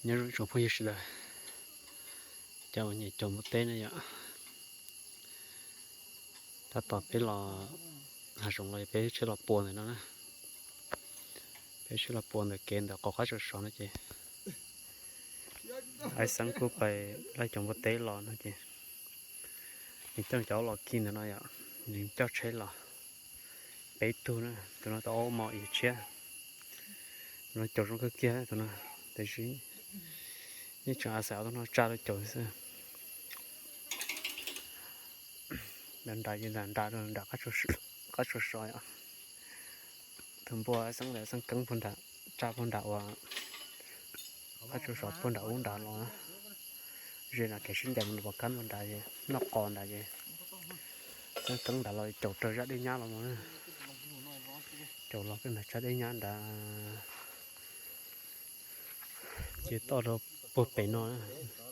Nyob zoo tsoom phooj ywg sawv daws, cov uas nyiam caum npua teb na yom. Tab tom peb los hav zoov los peb tsheb los pua ntawm no na. Peb tsheb los pua ntawm kev ntawm qab tsaus sov no ces Aib Xeeb kuj pais laij caum npua teb los no ces nws coj cov los khi ntawm no yom, nws coj tsheb los peb tug na. Tus no tau aub mos ib tshiab, tus no caum zoo kawg kiag tus no, tiam sis yeej tseem a xav tus no tsa rau caum xwb. Nram nram ces nram nram nram qab tsaus sov yom. Tus npua Aib Xeeb ntawd Xeeb Keeb puag nram, tsa puag nram uas qab tsaus sov puag nram ub nrad los, ze nram kev sib ncaim mus pom kab npua nrad ces noj qos nrad ces Xeeb Keeb nrad los caum raws zaj dej nyab los mus na. Caum los pem nram tsag dej nyab nrad. Ces toj rau puag pem no,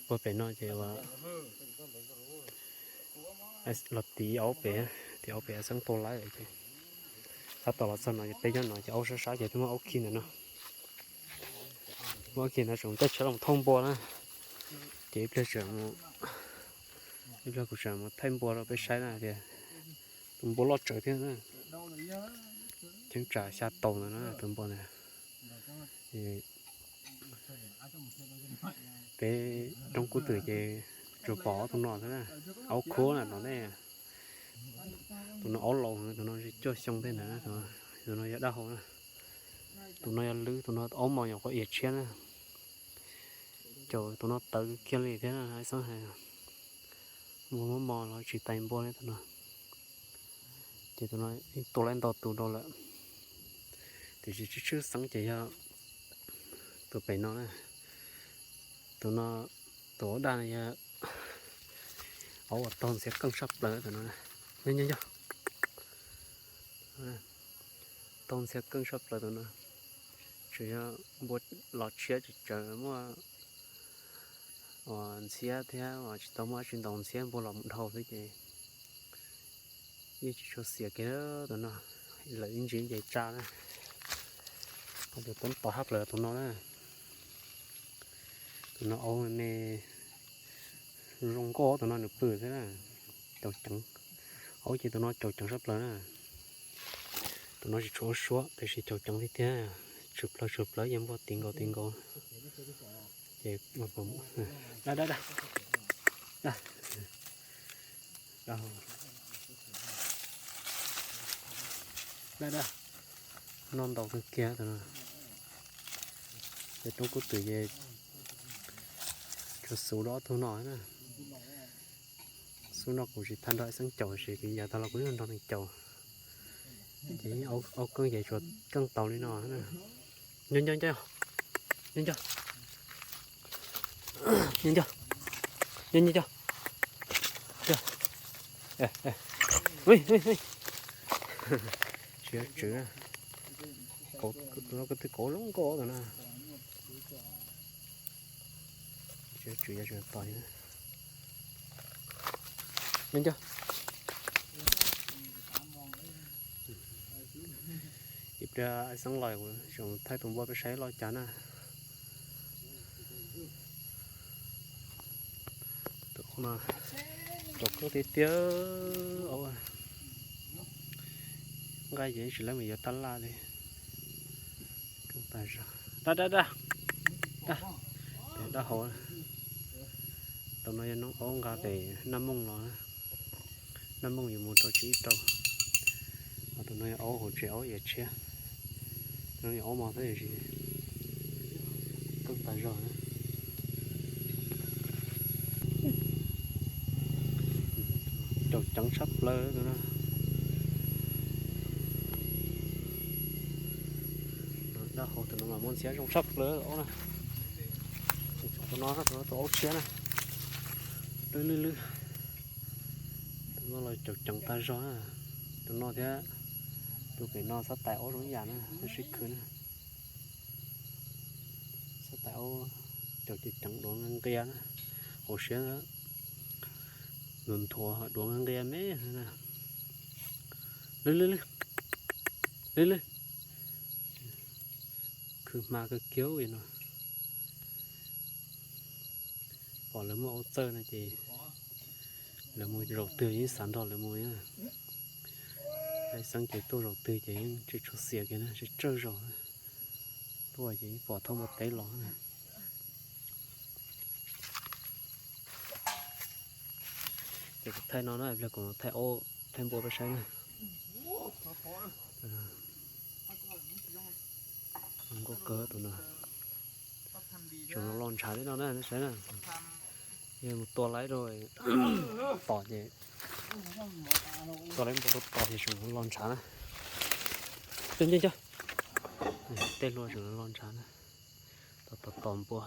puag pem no ces uas los tiv aub pem, tiv aub pem Aib Xeeb tau laib ces tab tom los txog no ces peb nyob no ces aub sab sab ces twb muab aub khi ntawm no. Muab aub khi ntawd tseem caij tsheb los thauj npua na. Ces ib pliag tseem, ib pliag kuv tseem mus thaij npua rau peb saib na tias tus npua loj tsawv thiab na. Cheeb tsam xya tau ntawd na tus npua ntawd. Peb roob kub twm ces tsuas pom ob tug no xwb na. Aub khuab na no ne. Tus no aub laus, tus no cuaj xyoo tej ntawd, tus no yog dab hau na. Tus no yog lwb, tus no aub mos nyuam qhuav iav tshiab na. Caum tus no tawv kiag li thiab na, Aib Xeeb hais npua muab mos los tsis tais npua li tus no. Ces tus no yeej tua laib ntau tus rau lawm, tiam sis tshwj xeeb ces yog tus pem no na. Tus no, tus aub daj no yog aub uas taug ntxhiab keej tshaj plaws tus no. Nyob nyob nyob, taug ntxhiab keej tshaj plaws tus no. Tsuas yog npua los tshiab tsawv tsawv muaj uas ntxhiab thiab uas tsis tau muaj dab tsi ntaus ntxhiab, npua los mus dhau xwb ces yeej tsis tshua xiam kiag tus no. Lawv ib ntsis ces tsa na. Tus toob tov tshaj plaws tus no na. Tus no aub me zoo nkauj, tus no nws pw xwb na. Caum ceev, aub ces tus no caum ceev tshaj plaws na. Tus no tsis tshua ua suab tiam sis caum ceev tiag tiag, tshwm plaws tshwm plaws ces npua tiv nkaus tiv nkaus. Ces, da da da, da da da, noj ntau kawg kiag tus no. Ces roob kub twm ces tsuas xub rau ob tug no na. Xub no kuv tsis tau nrog Xeeb caum, sis kuv yav tag los kuv yeej nrog nws caum. Ces aub keej ces tsuas keej tau li no na. Nyob nyob nyob, nyob nyob, nyob nyob, nyob nyob nyob. Tsis tswv, tus no ko tw kauv zoo nkauj tus no. Tsis tswv yog tsis tos. Nyob nyob. Ib pliag Xeeb los kuv tseem thaij tus npua peb saib loj cas na. Tus aub no caum koob tiag tiag, aub nqaij ces tsis lab mus yuav tab laj li. Keej tas zog. Da da da, da, pem dab hau. Tus no yog noob aub nqa pem Naj Mooj los, Naj Mooj yuav mus rau tsib rau. Ho tus no yog aub hauv tsev, aub iav tshiab. Tus no yog aub mos thiab, keej tas zog. Caum ceev tshaj plaws tus no. Dab hau tus no mas muaj ntxhiab zoo tshaj plaws aub na. Tus no, tus no tus aub tshiab na. Lwb lwb lwb. Tus no los caum ceev tas zog na. Tus no thiab tus pem no xab tais aub zoo ib yam na, sib khwv na. Xab tais aub caum ceev ceev duav nqia nqia na. Hauv siab nthuav nthuav duav nqia nqia me na. Lwb lwb lwb, lwb lwb. khwv hma kawg kiag li no. Pom lawv muaj aub txawj no ces lawv mus zaum twg yeej xav nrog lawv mus na. Hais xeeb ces tuaj zaum twg ces yeej tsis tshua xiam kiag na, tsis tsawg zaus na. Tuaj ces yeej pom thauj npua teb los na. Ces kuv thaij no na, ib pliag kuv thaij aub thaij npua peb saib na. Nkauj kawg tus no. Tseem los los ntshav thiab no na, nej saib na. Yog mus tua laib rau tom ces tua laib npua rau tom ces tseem los los ntshav na. Cov ncaj ncaj, tej hlua tseem los los ntshav na. Tom tom tom npua.